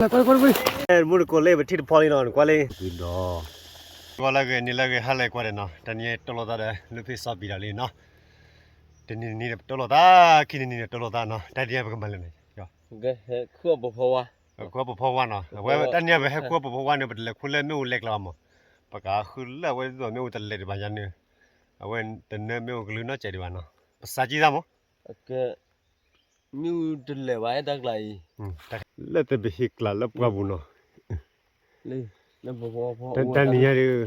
ကွၢ်ကွၢ်ကွၢ်, မူတကိးလၢပထံၣ်တဖီလံနီၤ နကွၢ်လံ, ဒီး ကွၢ်လၢဂ့ၤ နံၤလၢဂ့ၤ ဟါလၢကွၢ်ဒီးနီၤ တနံၤညါတိၢ်လိာ်သးဒီး လၢဖ့စီဘံၣ်ဒီးလံနီၤ, တနံၤနံၤဒီးတိၢ်လိာ်သး, ခံနံၤနံၤဒီးတိၢ်လိာ်သးနီၤ, တနံၤညါပကမၤလဲၣ်န့ၣ် ခူၣ်ပဖီဝါ, ခူၣ်ပဖီဝါနီၤ, အဝဲတနံၤညါပဟဲခူၣ်ပဖီဝါန့ၣ် ပတလဲၤခူၣ်လၢမ့ၣ်အူလဲကျါမး, ပကဃုလၢအဝဲဒ်သိးမ့ၣ်အူတလဲၤဒံးဘၣ်ညါန့ၣ်, အဝဲတနၢမ့ၣ်အူကလုၢ်နီတစဲးဒံးဘၣ်နီၤ, ပစးကံသးမး မ့ၣ်အူတလဲၤဘၣ် အဲၣ်တၢ်ကျါအံၤ, လၢတဘဟ့ၣ်ကျါလၢပှၢ်ပူၤနီၤ, တနံၤညါဒုး,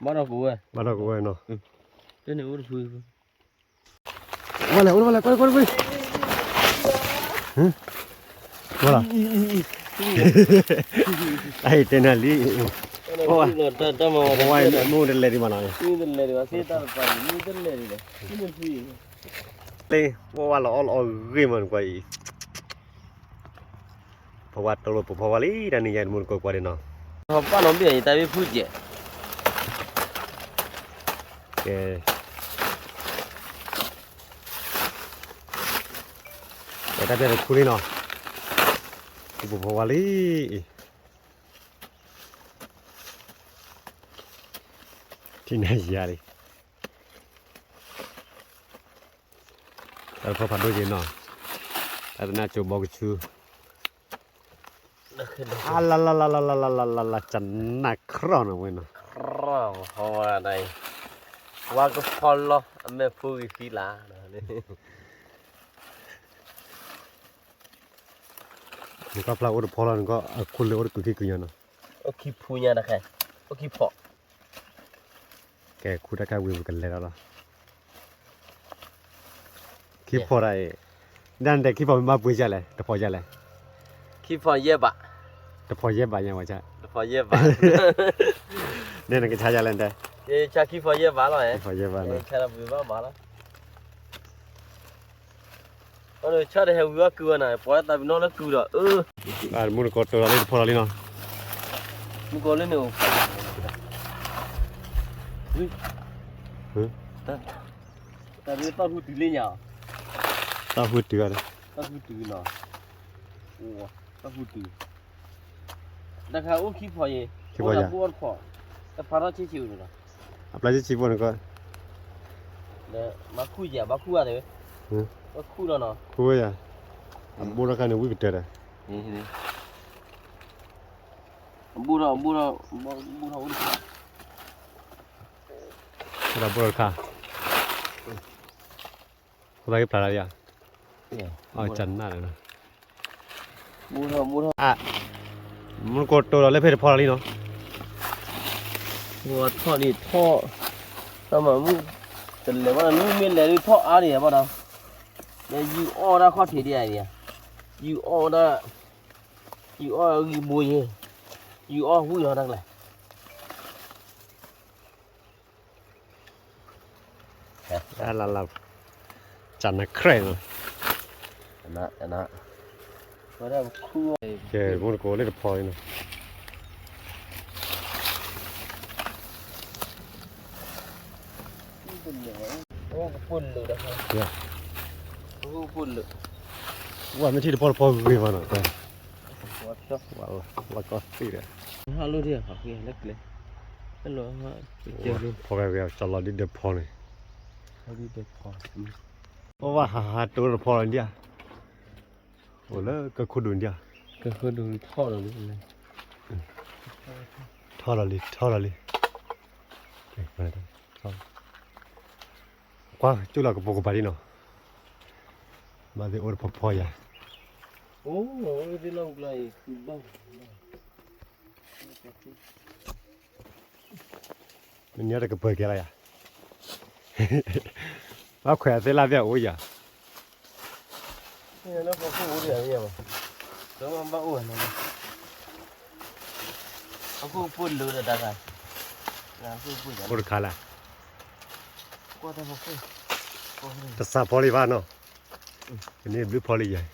ဘၣ်ဒီးကဝဲၢ်, ဘၣ်ဒီးကဝဲၢ်နီၤ, တန့ၣ်အိၣ်တဖု, ဝဲလဲၣ် အိၣ်ဝဲလဲၣ် ကွၢ်ကွၢ်ကွၢ်, ဝဲလီၤ, အတဲနၤလံ, ဝဲမ့ၣ်အူတလဲၤဒံးဘၣ်နီၤ, မ့ၣ်အူတလဲၤဒံးဘၣ် မ့ၣ်အူတလဲၤဒံးဘၣ်, လၢဝဲလီၤအီၣ်လီၤအီၣ်ဂ့ၤမးနကွၢ်အံၤ, ဖီဝါတိၢ်လိာ်ပဖီဝါလံ တနံၤညါတမူတကိးကွၢ်ဒံးနီၤ, ပၢ်နီၤဘ့ၣ်အံၤ တၢ်ဘ့ၣ်ဖုၣ်ကဲး, ကဲ, ကဲတၢ်ဘ့ၣ်တခူလံနီၤ, ပဖီဝါလံအံၤ, ထံၣ်နၤယၤလံ တၢ်တဖီဖးဒိၣ်က့ၤနီၤ, တၢ်တနၢ်ကၠိဘီကဆူ, အလလလလလလလလ ကနၣ်ခရီၣ်နီၤဝဲနီၤ, ဝါကဖီလီၤ အမဲာ်ဖိဂံၤသံလး, နကဖျါအိၣ်တဖီလီၤ နကအခိၣ်လၢအိၣ်တကုာ်ခံကုာ်ညါနီၤ, အိၣ်ခံဖုညါတခါ, အိၣ်ခံဖီၣ် ကဲ ခူၣ်တၢ်ခါဝံၤ ပကလဲၤဒီးလီၤ. ခံဖီၣ်တၢ်အံၤ, ဒၣ်နတဲခံဖီၣ်မ့ၢ်ဘၣ်ပှ့ၤဒ်လဲၣ်, တဖီၣ်ဒ်လဲၣ်. ခံဖီၣ်ယဲၢ်ဘး, တဖီၣ်ယဲၢ်ဘးညါဝဲ, တဖီၣ်ယဲၢ်ဘး, နဲနကဆါဒ်လဲၣ်တဲ, ဆါခံဖီၣ်ယဲၢ်ဘးလီၤ, ခံဖီၣ်ယဲၢ်ဘးလီၤ, ဆါတၢ်ပှ့ၤဘၣ်ဘၣ်လီၤ. အီၤဒီး ဆၣ်တဟဲဝံၤဘၣ်ကုၢ်ဝဲနၤ, ပှၤသးပ့ၤနီၣ်လၢကုၢ်ဒီး, အၢ, မူတကိးတိၤလီၤလံ တဖီၣ်လီၤလံနီၤ, မူတကိးလံန့ၣ်, တၢ်ဒ်သီၣ်ဟူတုၤလံညါ, သီၣ်ဟူတုၤ, သီၣ်ဟူတုၤနီၤ, သီၣ်ဟူတုၤ တၢ်ခါအိၣ်ခံဖီၣ်ယဲၢ်, အိၣ်တၢ်ဘူၣ်အီၣ်တဖီၣ်, တဖးထီၣ်ဆံးဆံးအိၣ်န့ၣ်လီၤ. အပျဲဆံးဆံးဖိန့ၣ်ကီး, ဘၣ်ခူၣ်ယဲၢ်, ဘၣ်ခူၣ်အါတဝဲ, ဘၣ်ခူၣ်လီၤနီၤ, ခူၣ်ဝဲယဲၢ်, အဘူၣ်ထီၣ်ခါန့ၣ် ဝံၣ်ကတၢၢ်ဒီး, ဘူၣ်ထီၣ်, ဘူၣ်ထီၣ်, ဘူၣ်ထီၣ်အိၣ်တဖီၣ်, ဘူၣ်ထီၣ်တခါ ဖိသၣ်ကဖျါလၢယၤ, အကနၣ်လၢၤ, မူတကိးတိၤဒီးလၢဖဲတဖီၣ်လီၤလံနီၤ, ထီၣ်ဒ်ထီၣ်, တၢ်မၤမုၢ်, တလဲၤဘၣ်နီၤ, မ့ၢ်လဲၤဒ်ထီၣ်အါဒံးယၤဘၣ်ဒီး, ယုၢ်အီၣ်ဒၣ်ခီၣ်ထံးဒ်ယၤ, ယုၢ်အီၣ်ဒၣ်, ယုၢ်အီၣ်ဂံၢ်ဘိယဲၢ်, ယုၢ်အီၣ်ဝံၣ်လီၤတၢ်ကျဲ လၢလၢ, ကနၣ်ခရဲၣ်နီၤ, ကဲ မူတကိးလၢတဖီၣ်လံနီၤ, ဝဲမ့ၢ်ထံၣ်တဖီၣ်တဖီၣ်ဂ့ၤမးနီၤ, လီၤကီသ့ၣ်ဒီး, ဖီၣ်ဂ့ၤဂ့ၤ ကၠီလီၤဒ်ဒၢးဖီန့ၣ်, အဝဲဟးဟးတိၤတဖီၣ်လီၤဒ်ဧါ, အိၣ်လၢကခိၣ်ဒူၣ်ဒ်ဧါ, ကခိၣ်ဒူၣ်ထီၣ်လီၤလံ, ထီၣ်လီၤလံ ထီၣ်လီၤလံ, ကွၢ်ကၠိလီၤကပိာ်ကပၤလံနီၤ, ဘၣ်သ့ၣ်အိၣ်တဖီၣ်ဖီၣ်ယၤ, မ့ၢ်နံၤတကပၢၤကဲလီၤယၤ, ဘၣ်ခွဲးအသ့ၣ်လၢ်ဘၣ်အိၣ်ယၤ, အိၣ်တခါလၢ်, တစးဖီလံဘၣ်နီၤ, န့ၣ်ဘျုးဖီလံယၤ,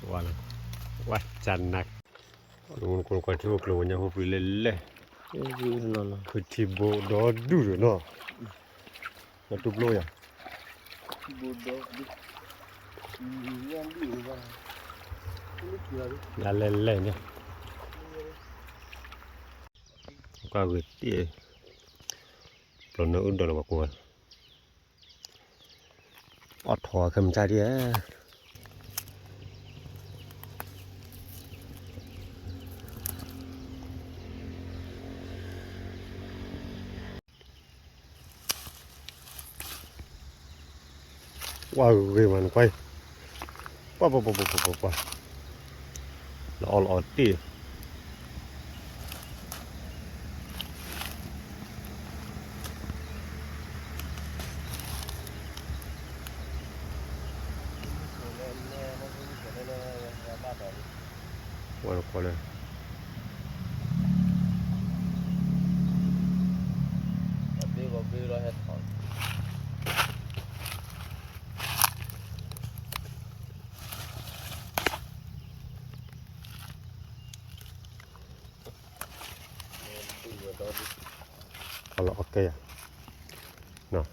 ဝါလီၤ, ဝါကနၣ်, နကွၢ်ထံအိၣ်ကျိၤဝဲညါဟိပှ့ၤလဲၣ်လဲၣ်, ဖုထံဘိဒီဒူၣ်ဒီးနီၤ, နတူၢ်ပျိယၤ, ထံဘိဒီဒူၣ်, ညၣ်ဒူၣ်ဘၣ်, လၢလဲၣ်လဲၣ်ညါ, ကွၢ်ဂ့ၤတံၢ်, ပျီနၢအုၣ်ဒီးလၢပှၤကိးဝဲ, အီၣ်ထီၣ်ခဲမုၢ်ဆါဒံးဧါ. ကွၢ်ဂ့ၤမးနကွၢ်အံၤ, ပှၤပှၤပှၤပှၤပှၤပှၤ, လီၤအီၣ်လီၤအီၣ်တ့ၢ် ဝဲတခီလၢ ခီလီၤအီၣ်ကဲယၤ,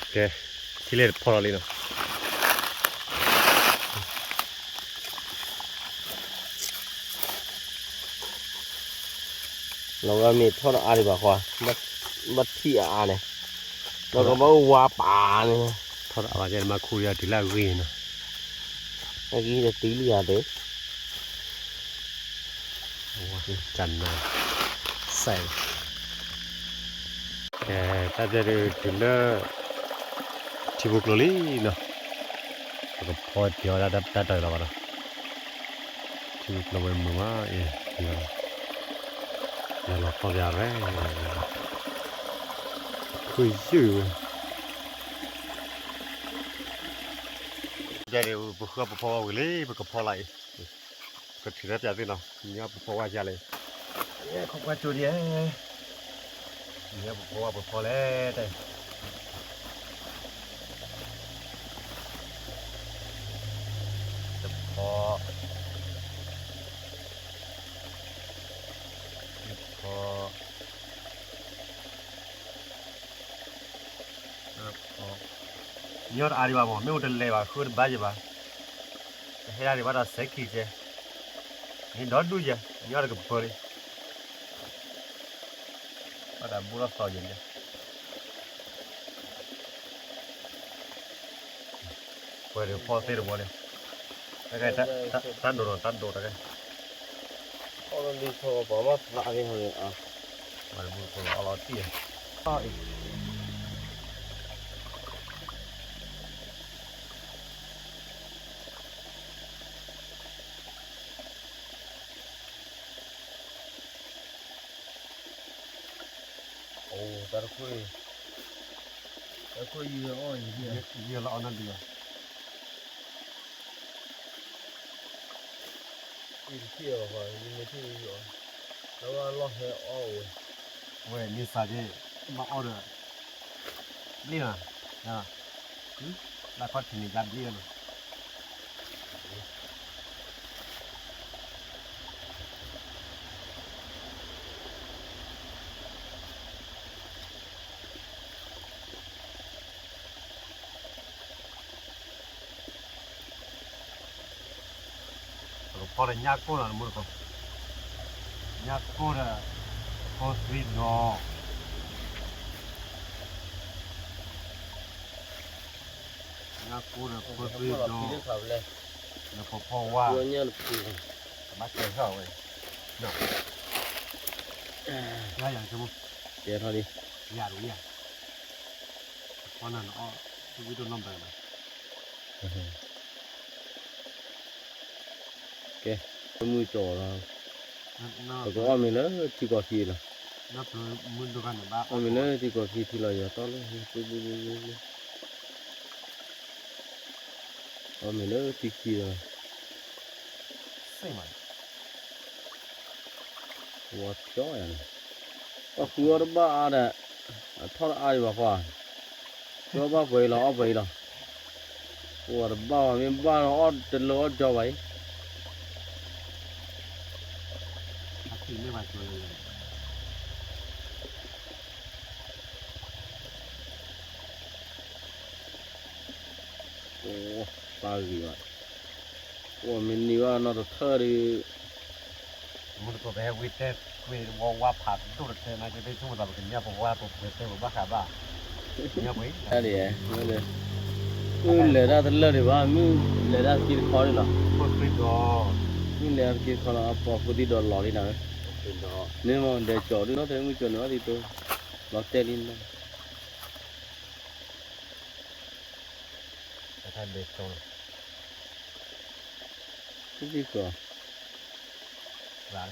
ကဲ, ထံၣ်လဲၣ်တဖီလီၤလံနီၤ. လီၤဂာ်မ့ၢ်ထီၣ်တအါဒံးဘၣ်ဃီ, ဘၣ်ထံၣ်အါအါန့ၣ်, လီၤဂာ်ဘၣ်အိၣ်ဝါပာ်န့ၣ်, ထီၣ်တအါဘၣ်ကဲမၤခူရံအီၤတုၤလၢအဂ့ၤနီၤ. အဂ့ၤတတုၤလံယၤသ့ ကနၤ စဲး, ကဲ, တၢ်ပျဲဒုးတုၤလၢ ထံဖိကျိၤလံနီၤ, ပကဖီတ့ၢ်အီၤဒၣ်တၢ်တီၤလီၤဘၣ်နီၤ, ထံဖိကျိၤဝဲမုာ်မးအံၤ, ယလီၤဖီၣ်ပၠးရဲၣ်, ခွံယုၢ်ဝဲ ပျဲဒုး ပဃုအီၣ်ပဖီဝါဝံၤလံ ပကဖီလာ်အံၤ, ပထုးထီၣ်ပၠးသ့ၣ်နီၤ, မ့ၢ်အီၣ်ပဖီဝါယၤလံ, ခိၣ်ကွၢ်ကၠိဒံး, မ့ၢ်အီၣ်ပဖီဝါပဖီလဲၣ်တဲ, တဖီ, တဖီ ညီတအါဒံးဘၣ်မး မ့ၣ်အူတလဲၤဘၣ် ဃုတဘၣ်ယဲၢ်ဘၣ်, တဟဲဒၣ်ဒံးဘၣ်ဒီးစဲးခံကဲ, န့ၣ်ဒီဒူၣ်ယဲၢ် ညီတကပၢၤလံ, ဘၣ်ဒီးဘူၣ်ထီၣ်သီယဲၢ်န့ၣ် ပှဲၤဒီးဖီသ့ၣ်တဘီန့ၣ်, တၢ်ဒိးနီၤ တၢ်ဒိးတၢ်ကဲ, အီၣ်လီၤလံထီၣ်ပှၤမၤသးန့ၣ်ဟီန့ၣ်, ပှၤတဘူၣ်တဖိးအီၣ်လီၤတံၢ်, အိၣ်တၢ်တခိၣ်, တၢ်တခိၣ်ယံာ်အီၣ်ယံာ်, ယံာ်လီၤအီၣ်နၢ်ဒံးဘၣ်, ယတထံၣ်အီၤဘၣ် ယမ့ၢ်ထံၣ်အီၤ, တၢ်ဝဲအလီၢ်ဟဲအီၣ်ဝဲ, ဝဲမ့ၢ်စးက့, ဘၣ်အီၣ်ဒီး, ဘျ့ၣ်လီၤ, ဘၣ်ခီၣ်ထံးန့ၣ်ယါဘျ့ၣ်လီၤ. ပကဖီဒီးညၣ်ကိၢ်နီၤ တမူတကိး, ညၣ်ကိၢ်ဒီး ဖိသွံဒီး, ညၣ်ကိၢ်ဒီးဖိသွံဒီး, ဒီးပဖီဝါ, ဘၣ်ကဲထီၣ်ဝဲ, ညၣ်ယၤကဲမူ, ကဲထီၣ်လံ, ယၤတဝံၤယၤ, ဖီနၤနအီၣ်, တဝံၤတနီၢ်ဘၣ်နီၤ. ကဲ, မုၢ်ကၠီလီၤ, ပကအီၣ်မ့ၤလၢထံကီၢ်ခံလီၤ, အီၣ်မ့ၤလၢထံကီၢ်ခံထံလီၤ ယၤတီၢ်လၢ, အီၣ်မ့ၤလၢထံခံလီၤ, ဝါဖျီယၤန့ၣ်, ပှၤဃုအီၣ်တဘၣ်အါဒီး, အထီၣ်တအါဒံးဘၣ်ဃီ, ဃုအီၣ်ဘၣ်ပှဲၤအံၤလီၤ အီၣ်ပှဲၤအံၤလီၤ. ပှၤတဘၣ်ဘၣ် မ့ၢ်ဘၣ်ဒီးအီၣ်တလၢအီၣ်ကၠီဘၣ်အံၤ, အသံၣ်မ့ၢ်ဘၣ်ကၠီလၢ အိၣ်, ပၢ်ဂ့ၤဘၣ်, အိၣ်မ့ၢ်န့ၢ်ဘၣ်နီၢ်တထၢၣ်ဒီး, မုၢ်တကိးပဟဲဝံတဲကွံာ်ဝါဝါဖးဒိၣ်တတဲနာ်က့သ့ၣ်ဆိကမိၣ်သး ပကညီပဝါပပှဲၤတဲပဘၣ်ဃးဘၣ်, တၢ်ဒ်, မုၢ်လဲၤတၢ်တလၢာ်ဒံးဘၣ် မုၢ်လဲၤတၢ်တက့တခီန့ၣ်လီၤ, မုၢ်လဲၤတၢ်တက့တခီလီၤ အပိာ်ဖိသံဒီးလီၤလံနၤ, မ့ၢ်မ့ၢ်ဒဲးကၠီၤဒုၣ်နီၢ်တဲမုၢ်ကၠီၤန့ၣ်ဘၣ်သံတိ, လီၤတဲာ်လံနၤ တၢ်ဒဲးကၠီၤ, သံသံဃ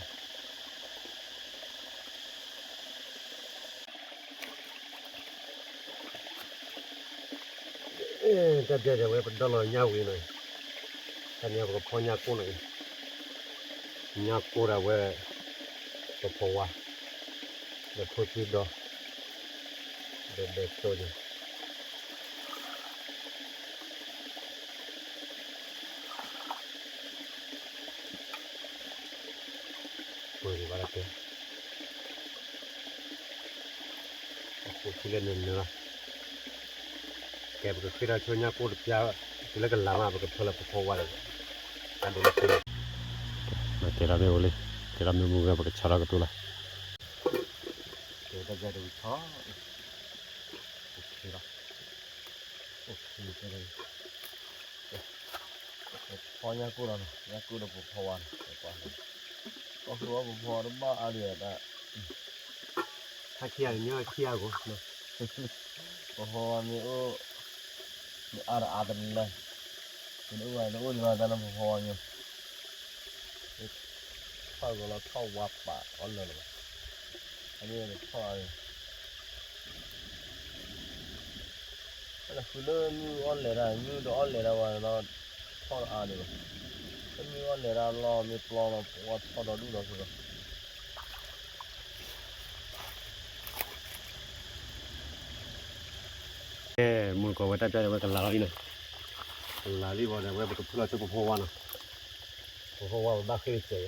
ီ, တၢ်ပျဲဒၣ်ဝဲပဒီလီၤညါဝံၤနီၤ, တၢ်န့ၣ်ပကဖီညါကိၢ်နီၤအံၤ, ညါကိၢ်ဒၣ်ဝဲ, ပဖီဝါ, ဒီးဖိသံဒီ, ဒီးဒဲးကၠီၤယၤ ပှဲၤဒံးဘၣ်တၢ်တဲ, အဃိထံလၢနၢၤနၢၤလီၤ, ကဲပကဃ့ထီၣ်ဆိညါကိၢ်တပျၢ်, တုၤလၢကလၤမး ပကဖၢလီၤပဖီဝါဒီး, တၢ်ဒိးလၢ, မ့ၢ်တဲဒၣ်မ့ၢ်အိၣ်လံ, တဲဒၣ်မ့ၢ်မုၢ်ဂဲၤပကဆါထီၣ်ကတိၤလီၤ, ကဲတၢ်ပျဲဒၣ်ဝံၤဆီ, အိၣ်ခံလီၤ, အိၣ်ခံတဲ, ဖီညါကိၢ်လီၤနီၤ ညါကိၢ်ဒီးပဖီဝါနီၤ, ပဃုအီၣ်ပဖီတဘၣ်အါဒံးတၢ်, ဟဲခံဂၤန့ၣ်မ့ၢ်ဟဲခံဂၤကိး, ပဖီဝါမ့ၢ်အိၣ်, မ့ၢ်အါဒီးအါတလၢ, မ့ၢ်တအိၣ်ဘၣ်တအိၣ်ဒံးဘၣ်တၢ်လၢပဖီဝါမ့ၢ်, ထီၣ်ဂီၤလီၤထီၣ်ဝါပာ်အီၣ်လၢာ်လၢၤဘၣ်, အန့ၣ်ထီၣ်အါဒံး လၢဃုလၢမုၢ်အီၣ်လဲၤတၢ် မုၢ်တအီၣ်လဲၤတၢ်ဝဲဒီး ထီၣ်အါဒံးဘၣ်, လၢမုၢ်အီၣ်လဲၤတၢ်လီၢ်မ့ၢ်ပျီလီၤ ပဝါထီၣ်ဒီဒူၣ်ဒီးဃုလီၤ, ကဲ မုၢ်ကီၢ်ဝဲတၢ်ပျၢ်ဒၣ်ဝဲကလၤလီၤအံၤနီၤ, ကလၤလံဘၣ်ဒီးဝဲပကဖုလီၤဆိပဖီဝါနီၤ, ပဖီဝါပဘၣ်ဃ့ၢ်ကဲး,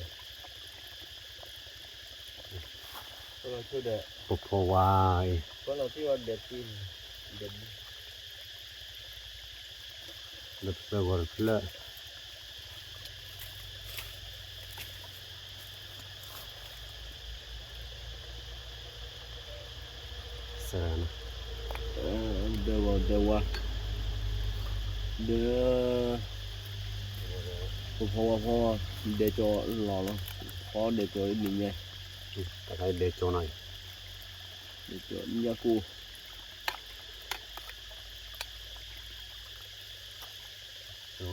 ပဖီဝါအံၤ, ဒီးတဖျၢၣ်ဂီၤတဖျၢၣ် စဲး, ဒဲဝါ, ဒဲဝါ, ဒဲ, ပဖီဝါဖီ, ဒဲကၠီၤလီၤလီၤ, ဖီဒဲကၠီၤအံၤန့ၣ်ညါ, ဒဲကၠီၤ, ဒဲကၠီၤညါကိၢ် လၢ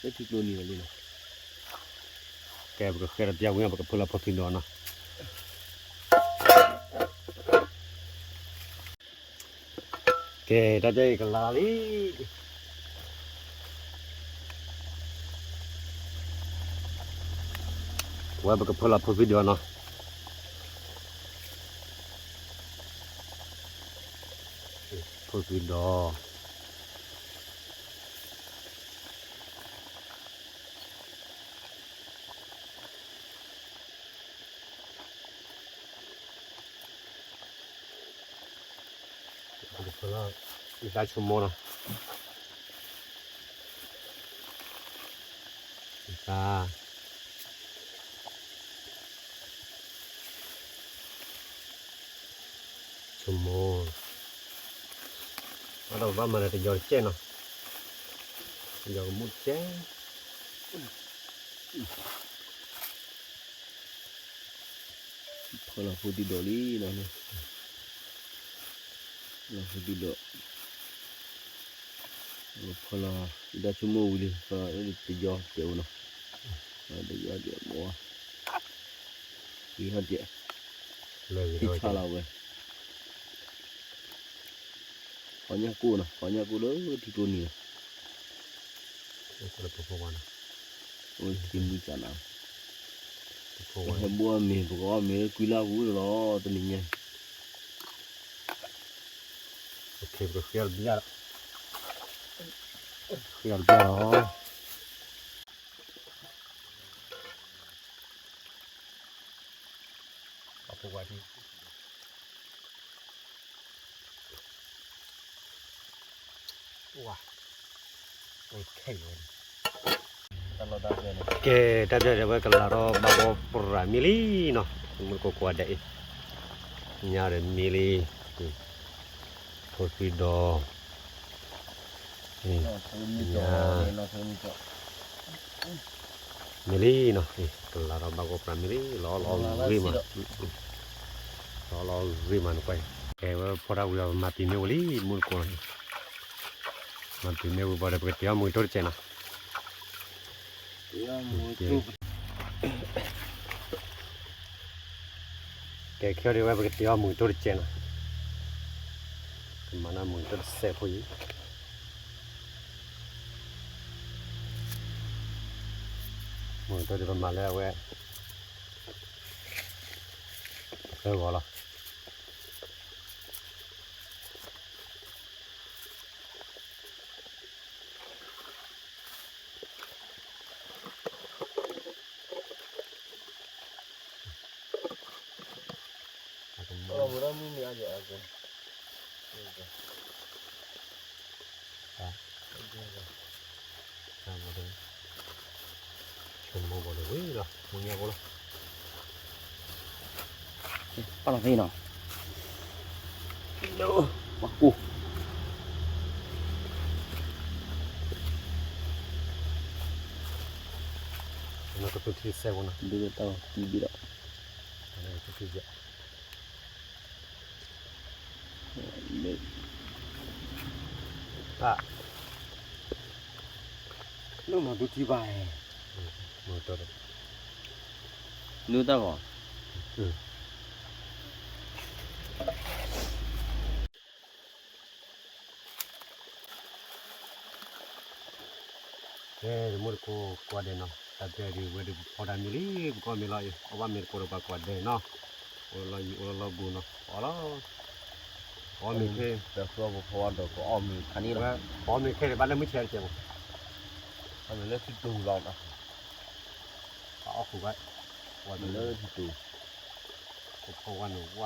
ထံကျိနံၤလီၤလံနီၤ, ကဲ ပကဃဲဒီးပျၢ်ဝံၤ ပကဖုလီၤဖိသံဒီးနီၤ, ကဲ တၢ်ပျၢ်အံၤကလၤလံ, ဝဲပကဖုလီၤဖိသံဒီးနီၤ, ဖိသံဒီး တၢ်ဆိကမိၣ်နီၤ, တၢ်ဆိကမိၣ်, အဒီးဘၣ်မၤဒီးတယီၤတကဲနီၤ, တယီၤကမူၣ်တကဲ ဖီလီၤဖိသံဒီးလံနီၤ, ဖီလီၤဖိသံဒီး, ဖီလီၤ, တၢ်ဆိကမိၣ်ဝံၤလံ, တယီၤတဲအိၣ်နီၤ, တယီၤတဲမ့ၢ်, ဂ့ၤဟီၣ်တဲ, ဟံးဆါလီၤဝဲ ဖီညၣ်ကိၢ်နီၤ, ဖီညၣ်ကိၢ်လၢထံကျိနံၤလီၤ, အိၣ်ထံမုၢ်ကနၤ, ပဟဲဘိအီၣ်မ့ၤ ပကအီၣ်မ့ၤလၢကွံလၢအပူၤလီၤ တနံၤညါ, ပဃ့အီၣ်တဘျၣ်လီၤ, ဃ့အီၣ်တဘျၣ်လီၤ. အဖိခွါထံၣ် ဝါ, ကဲ, တၢ်ဘျၢန့ၣ် အဝဲကလၤထီၣ်ဘၣ်ဘီပြးမံလံနီၤ, မုၢ်ကိးကိးဂၤဒဲးအံၤ, ညါဒီးမံလံ, ဖိသံဒီး, ညါ မ့ၢ်လံနီၤ, ကလၤထီၣ်ဘၣ်ကိးပြးမ့ၢ်လံ, လီၤလီၤဂ့ၤမး, လီၤလီၤဂ့ၤမးနကွၢ်, ကဲဝဲဖီတၢ်ဝံၤအီၤ ပမၤပံာ်မ့ၢ်ဝံၤလံ, မုၢ်တကိး, မၤပံာ်မ့ၢ်ဝံၤဘၣ်ဒီး ပကတ့အီၣ်မုၢ်ကတိၢ်တစဲးနီၤ, ကဲခဲအံၤဒ်ဝဲ ပကတ့အီၣ်မုၢ်ကတိၢ်တစဲးနီၤ, ကမၤနၢ်မုၢ်ကတိၢ်တစဲးဖိအံၤ မုၢ်ကတိၢ်ဒ်ပမၤလၢအဝဲ သၢဂီၤလီၤ. ပာ်လီၤသ့နီၤ, ပှၤကိၢ်, ကသူထံစဲဖိနီၤ, ဒ်တၢ်တံၢ်ဘ့ၣ်ဒီး တၢ် လၢမၤဒိထံဘၣ်, နုာ်တၢ်ဂီၤ ကဲ တမူတကိးကိးဂၤဒဲးနီၤ, တၢ်ဘျၢဒ်ဝဲဒ်ပဖီတၢ်မံလံ, ပကအီၣ်မ့ၤလီၤအံၤ, အီၣ်ဘၣ်မ့ၤတကိးဒီးပှၤကိးဂၤဒဲးနီၤ, အိၣ်လီၤယံၤအိၣ်လီၤလီၤဘူးနီၤ, အီၣ်လီၤ, အီၣ်မ့ၤခဲ, ပဖီဝါဒီးကအီၣ်မ့ၤခါန့ၣ်လီၤ, အီၣ်မ့ၤခဲဒံးဘၣ်လၢမုၢ်ဆဲးတကဲးမး, အီၣ်မ့ၤလၢထံတိၤလီၤနီၤ, အီၣ်ခိၣ်ဘၣ်, အီၣ်မ့ၤလၢထံတိၤ, ပဖီဝါန့ၣ်ဝါ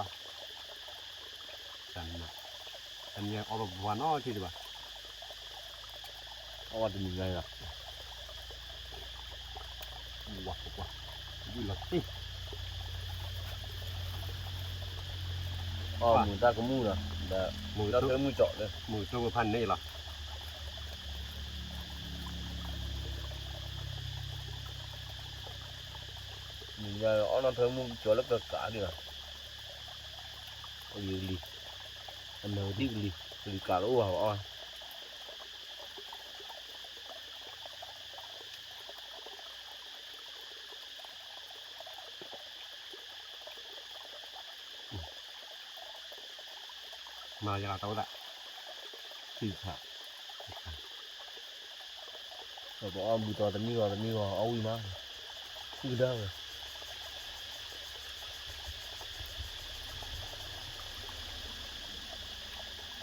တနံၤအီၣ်ဘၣ်ပှၤနီတထံၣ်ဒံးဘၣ်, အီၣ်ဘၣ်တနံၤညါအံၤလီၤ, ဝါပှၤ, ဝံၤလီၤတ့ၢ်, အီၣ်မုာ်တၢ်ကမူၣ်လီၤ, ဒီးမုာ်တၢ်မုာ်ကၠီၣ်လၢ, မုာ်ဆိဝဲဖးန့ၣ်လီၤ, နံၤညါအီၣ်နီၢ်ထၢမုၢ်ကၠီၣ်လၢကကးဒံးလီၤ, ကလံၤကလံၤ, အနၢ်ကဒံကလံၤ, ကလံၤကးတအိၣ်ဘၣ်အီၣ် မၤယၤလီၤတၢ်အိၣ်သး, ထံဆး, ပအီၣ်ဘူးတီၤတနံၣ်ဂီၤတနံၣ်ဂီၤအီၣ်ဝံၣ်မး, ထံ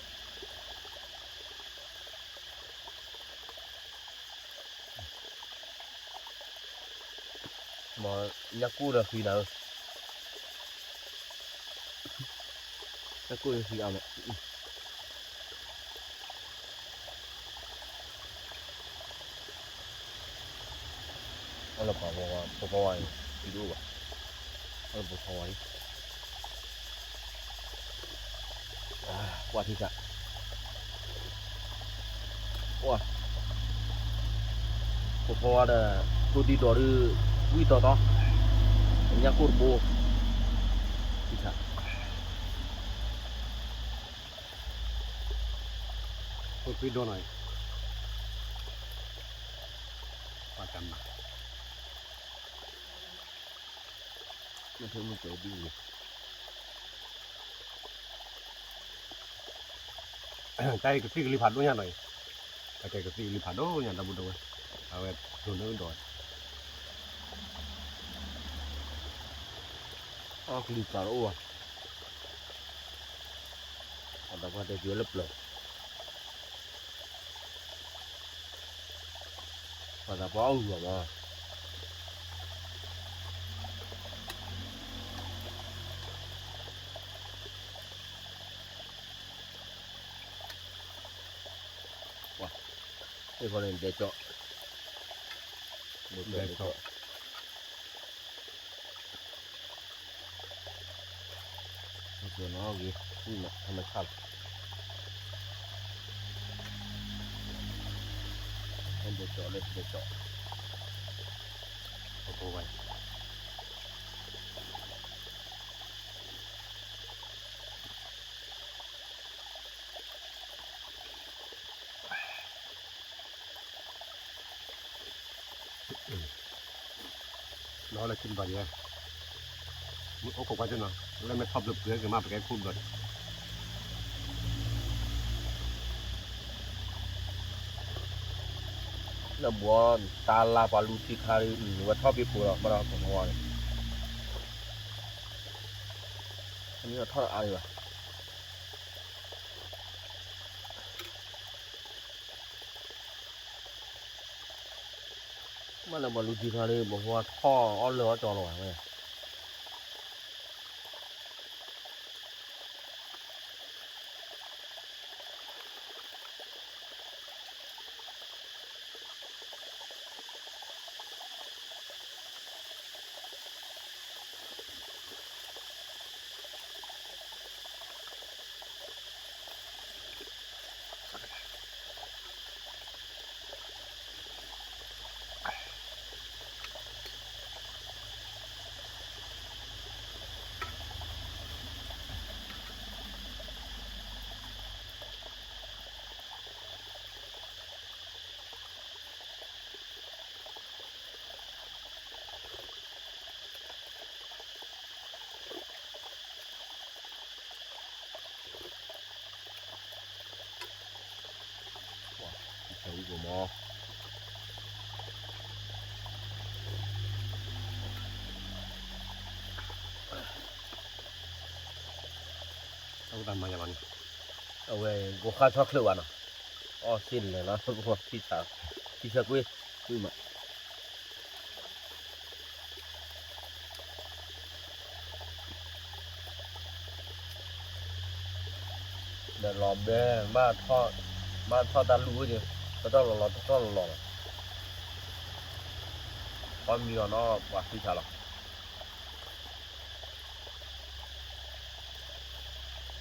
ကဒါဝဲ မ့ၢ်ညၣ်ကိၢ်ဒီးဃံနၤဧၢ, ညၣ်ကိၢ်ဒီးဃံအါမး, အလီၤပာ်ဖိခွါဝါအံၤ ဃံတအိၣ်ဘၣ်, အလီၤပာ်ဖိခွါဝါအံၤ ကွၢ်ထံဆး, ကွၢ်, ဖိခွါဝါဒီး ဖိသံဒီးဒုး ဝံၣ်တီတီ, ညၣ်ကိၢ်တဘိ, ထံဆး, ဖိသံဒီနီၤ, ပှၤကမၤ မ့ၢ်ထဲမုၢ်ကဲဒ်အံၤ, တၢ်အံၤကသံၣ်ကလံၤဖးဒိၣ်ညါနီၤအံၤ, တၢ်ကဲကသံၣ်ကလံၤဖးဒိၣ်ညါ ဒီပုၢ်ဒီဝဲၢ်, အဝဲဒိးန့ၢ်ဒီး, အီၣ်ကလံၤကးတအိၣ်ဘၣ်, အတၢ်ပှၢ်တဲက့ၤဝဲလၢပျၢၤ ပှၤသးပှၢ်အီၣ်ဂုၤအီၤမး, ပှၤ မ့ၢ်ဃီန့ၣ် ဒဲကၠီၣ်, ဒဲကၠီၣ်, ဒဲကၠီၣ်, ဒဲကၠီၣ်နီၣ်ဂ့ၤ, ဝံၣ်မး ထီၣ်မ့ၢ်ဆၣ်လီၤ, ဒဲကၠီၣ်လၢဒဲကၠီၣ်, အဝဲ နီၢ်လၢခံတဘျီဒံး, မ့ၢ်အိၣ်ခိးကွၢ်သ့ၣ်နီၤ, လၢမ့ၢ်ထီၣ်ဘျၢဘျၢက့ၤမး ပကဲခိၣ်ဘျီဒံး, လၢဘှီတၢ်လၢပှၤလူထံခါဒ် ဝဲထီၣ်ဖံးဖိလီၤ ဘၣ်ဒီးပမီၢ်န့ၣ်, အမ့ၢ်ထီၣ်တအါဒံးဘၣ်. မ့ၢ်လၢပှၤလူထံခါလၢ ပှၤထီၣ်အီၣ်လၢအီၣ်ကၠီလီၤဝဲ. ထံဆၢဝံၣ်ကိးမး, အဝဲ ကိးဃါဆီချၢးဘၣ်နီၤ, အီၣ်စ့လဲၤလီၤ, ထံဆၢကွံာ်, ကွံာ်မး ဒီးလီၤဘဲ ဘၣ်ထီၣ်တၢ်လူၢ်ဝဲန့ၣ်, တတီၢ်လီၤလီၤ တတီၢ်လီၤလီၤလီၤ, ပှၤမံလီၤနီၤ ပှၤထံဆးလီၤ.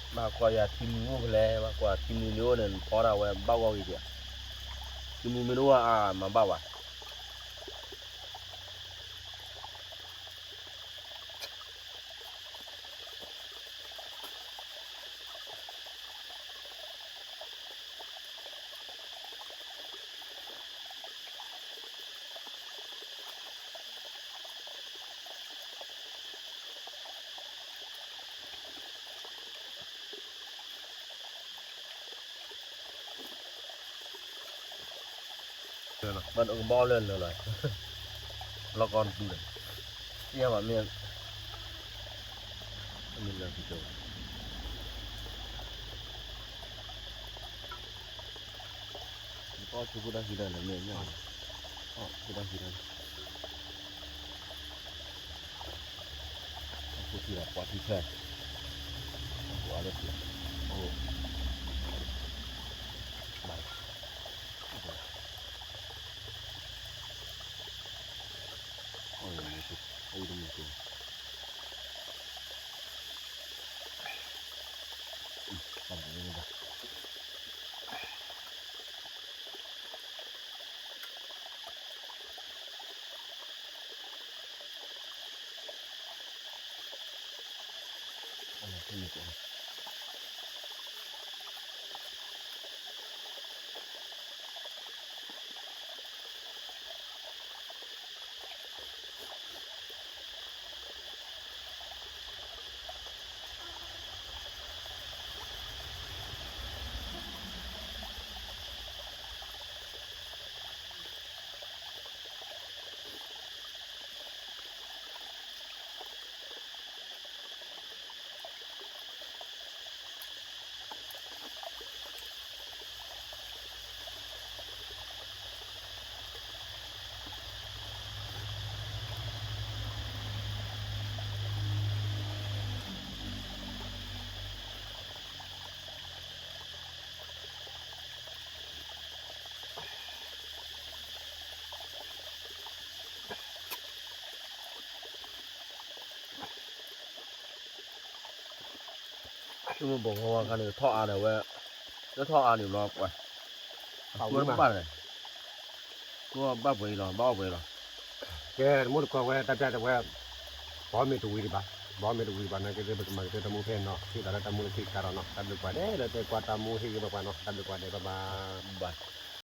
ဘၣ်ကွၢ်ယၤထံမူအိၣ်ဖဲလဲၣ်, ဘၣ်ကွၢ်ထံမူမ့ၢ်အိၣ်န့ၣ် ဖီဒၣ်ဝဲဘၣ်ဂီၢ်ဂ့ၤက့ၤ, ထံမူမ့ၢ်တအိၣ်အါ မၤဘၣ်ဝဲ. ဘၣ်ကဘီလၢလၢာ်လီၤ, လီၢ်ကီၢ်တဒူၣ်ဒီး, ယမ့ၢ်, မ့ၢ်လၢာ်ကတၢၢ်, ကီၢ်ထူဖိတၢ်ဟံးတၢ်လၢမ့ၢ်ညါ, ကီၢ်ထူဖိတၢ်ဟံးတၢ် အဃိထံဒီးပှၤထံဆၢ, အဃိအလၢထံ, အဃိ, ဘၣ်, အဃိ, အဃိတမ့ၢ်က့ၤ, ဘၣ်, ဆိကမိၣ်ဘီဃီဝါခါန့ၣ် ထီၣ်အါန့ၢ်ဝဲ, လၢထီၣ်အါန့ၢ်ဘျီပှၤ, အဝဲဘၣ်န့ၣ်, ကဘၣ်ပှဲၤအံၤလီၤ ဘၣ်အီၣ်ပှဲၤအံၤလီၤ. ကဲ တမူတကိးဝဲ တၢ်ပျၢ်တဲဝဲ, ဘီမ့ၢ်တဝံၤဒံးဘၣ်, ဘီမ့ၢ်တဝံၤဘၣ်နာ်က့ ပကမၤကတၢၢ်တၢ်မူဖဲနီၤ ဟ့ၣ်သးလၢတၢ်မူလၢခံတခါဒီးနီၤ တၢ်ဘျုးပှၤဒဲးလၢတဲကွၢ်တၢ်မူဟ့ၣ်ဂ့ၤဘၣ်ပှၤနီၤ တၢ်ဘျုးပှၤဒဲး bye bye.